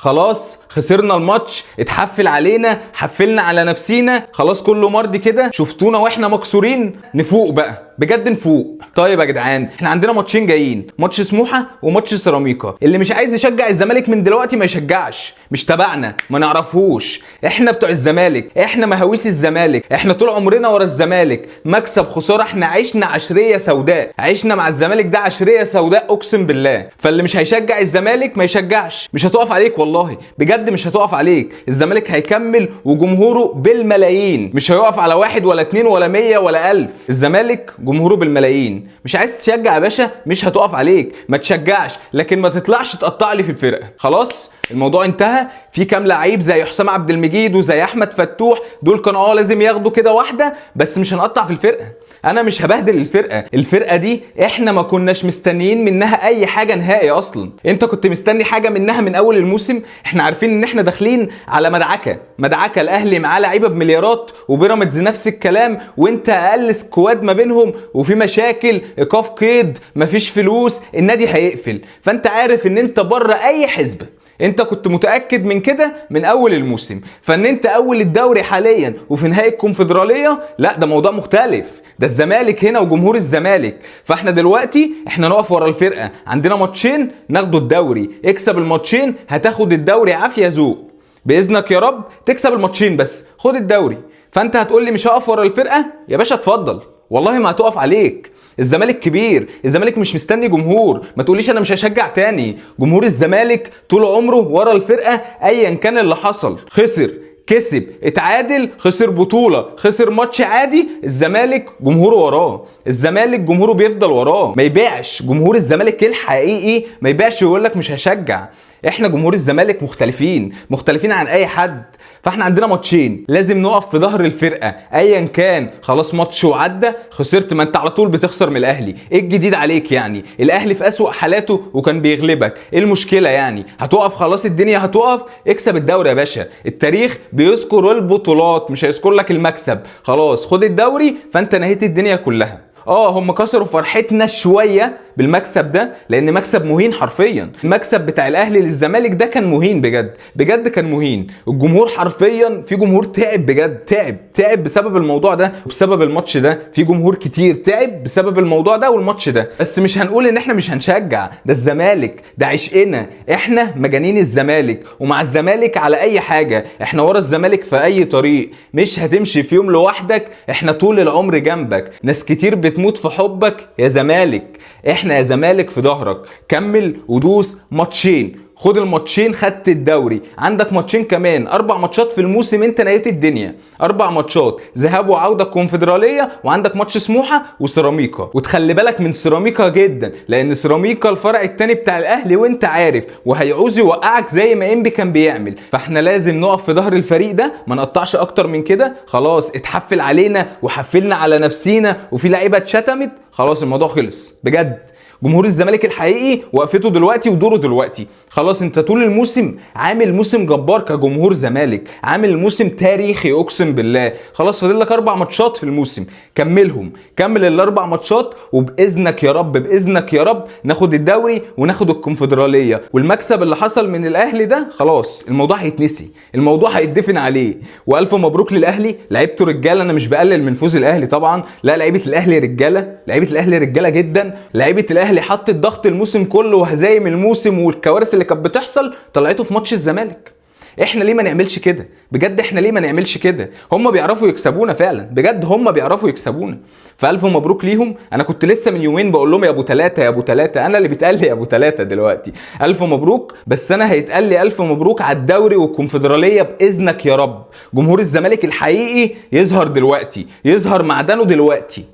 خلاص خسرنا الماتش، اتحفل علينا، حفلنا على نفسينا، خلاص كله مرضي كده، شفتونا واحنا مكسورين. نفوق بقى بجد، نفوق. طيب يا جدعان، احنا عندنا ماتشين جايين، ماتش سموحه وماتش سيراميكا. اللي مش عايز يشجع الزمالك من دلوقتي ما يشجعش، مش تبعنا، ما نعرفهوش. احنا بتوع الزمالك، احنا مهاويس الزمالك، احنا طول عمرنا ورا الزمالك، مكسب خسارة احنا عشنا عشرية سوداء، عشنا مع الزمالك ده عشرية سوداء اقسم بالله. فاللي مش هيشجع الزمالك ما يشجعش، مش هتقف عليك والله بجد، مش هتقف عليك. الزمالك هيكمل وجمهوره بالملايين، مش هيقف على واحد ولا اتنين ولا مية ولا ألف. الزمالك جمهوره بالملايين. مش عايز تشجع يا باشا، مش هتقف عليك، ما تشجعش، لكن ما تطلعش تقطع لي في الفرقة. خلاص الموضوع انتهى. في كام لعيب زي حسام عبد المجيد وزي احمد فتوح، دول كانوا لازم ياخدوا كده واحدة، بس مش هنقطع في الفرقة. انا مش هبهدل الفرقة. الفرقة دي احنا ما كناش مستنيين منها اي حاجة نهائي اصلا. انت كنت مستني حاجة منها من اول الموسم؟ احنا عارفين ان احنا داخلين على مدعكه مدعكه. الاهلي معاه لعيبة بمليارات وبيراميدز نفس الكلام، وانت اقل squad ما بينهم، وفي مشاكل ايقاف قيد، مفيش فلوس، النادي هيقفل. فانت عارف ان انت بره اي حسبه، انت كنت متاكد من كده من اول الموسم. فان انت اول الدوري حاليا وفي نهائي الكونفدراليه، لا ده موضوع مختلف، ده الزمالك هنا وجمهور الزمالك. فاحنا دلوقتي احنا نقف ورا الفرقة، عندنا ماتشين ناخدوا الدوري، اكسب الماتشين هتاخد الدوري عافية ذوق باذنك يا رب، تكسب الماتشين بس خد الدوري. فانت هتقول لي مش هقف ورا الفرقة؟ يا باشا اتفضل، والله ما هتقف عليك. الزمالك كبير، الزمالك مش مستني جمهور. ما تقوليش انا مش هشجع تاني. جمهور الزمالك طول عمره ورا الفرقة ايا كان اللي حصل، خسر كسب اتعادل، خسر بطولة، خسر ماتش عادي، الزمالك جمهوره وراه. الزمالك جمهوره بيفضل وراه، ما يبيعش. جمهور الزمالك الحقيقي ما يبيعش ويقول لك مش هشجع. احنا جمهور الزمالك مختلفين، مختلفين عن اي حد. فاحنا عندنا ماتشين لازم نقف في ظهر الفرقة ايا كان. خلاص ماتش وعدى، خسرت، ما انت على طول بتخسر من الاهلي، ايه الجديد عليك يعني؟ الاهلي في اسوأ حالاته وكان بيغلبك، ايه المشكلة يعني؟ هتقف خلاص الدنيا هتقف؟ اكسب الدوري يا باشا، التاريخ بيذكر البطولات مش هيذكر لك المكسب. خلاص خد الدوري، فانت نهيت الدنيا كلها. هم كسروا فرحتنا شوية بالمكسب ده، لان مكسب مهين حرفيا. المكسب بتاع الاهلي للزمالك ده كان مهين بجد، بجد كان مهين. الجمهور حرفيا، في جمهور تعب بجد، تعب تعب بسبب الموضوع ده وبسبب الماتش ده. في جمهور كتير تعب بسبب الموضوع ده والماتش ده. بس مش هنقول ان احنا مش هنشجع، ده الزمالك، ده عشقنا، احنا مجانين الزمالك ومع الزمالك على اي حاجة. احنا ورا الزمالك في اي طريق، مش هتمشي في يوم لوحدك، احنا طول العمر جنبك. ناس كتير بتموت في حبك يا زمالك، احنا يا زمالك في ظهرك. كمل ودوس ماتشين، خد الماتشين، خدت الدوري، عندك ماتشين كمان، 4 ماتشات في الموسم، انت نهيت الدنيا. 4 ماتشات ذهاب وعوده الكونفدراليه، وعندك ماتش سموحه وسيراميكا. وتخلي بالك من سيراميكا جدا، لان سيراميكا الفرع الثاني بتاع الاهلي وانت عارف، وهيعوز يوقعك زي ما انبي كان بيعمل. فاحنا لازم نقف في ظهر الفريق ده، ما نقطعش اكتر من كده. خلاص اتحفل علينا وحفلنا على نفسينا، وفي لعيبة اتشتمت، خلاص الموضوع خلص بجد. جمهور الزمالك الحقيقي وقفته دلوقتي ودوره دلوقتي. خلاص انت طول الموسم عامل موسم جبار كجمهور زمالك، عامل موسم تاريخي اقسم بالله. خلاص فاضل لك 4 ماتشات في الموسم، كملهم، كمل ال4 ماتشات، وباذنك يا رب، باذنك يا رب ناخد الدوري وناخد الكونفدراليه. والمكسب اللي حصل من الاهلي ده خلاص الموضوع هيتنسي، الموضوع هيتدفن عليه. والف مبروك للاهلي، لعيبته رجاله. انا مش بقلل من فوز الاهلي طبعا، لا، لعيبة الاهلي رجاله، لعيبة الاهلي رجاله جدا. لعيبة الاهلي حطت ضغط الموسم كله وهزايم الموسم والكوارث اللي كانت بتحصل طلعته في ماتش الزمالك. احنا ليه ما نعملش كده بجد؟ احنا ليه ما نعملش كده؟ هم بيعرفوا يكسبونا فعلا بجد، هم بيعرفوا يكسبونا. فالف مبروك ليهم. انا كنت لسه من يومين بقول لهم يا ابو ثلاثة يا ابو ثلاثة، انا اللي بيتقال لي يا ابو ثلاثة دلوقتي. الف مبروك، بس انا هيتقال لي الف مبروك على الدوري والكونفدراليه باذنك يا رب. جمهور الزمالك الحقيقي يظهر دلوقتي، يظهر معدنه دلوقتي.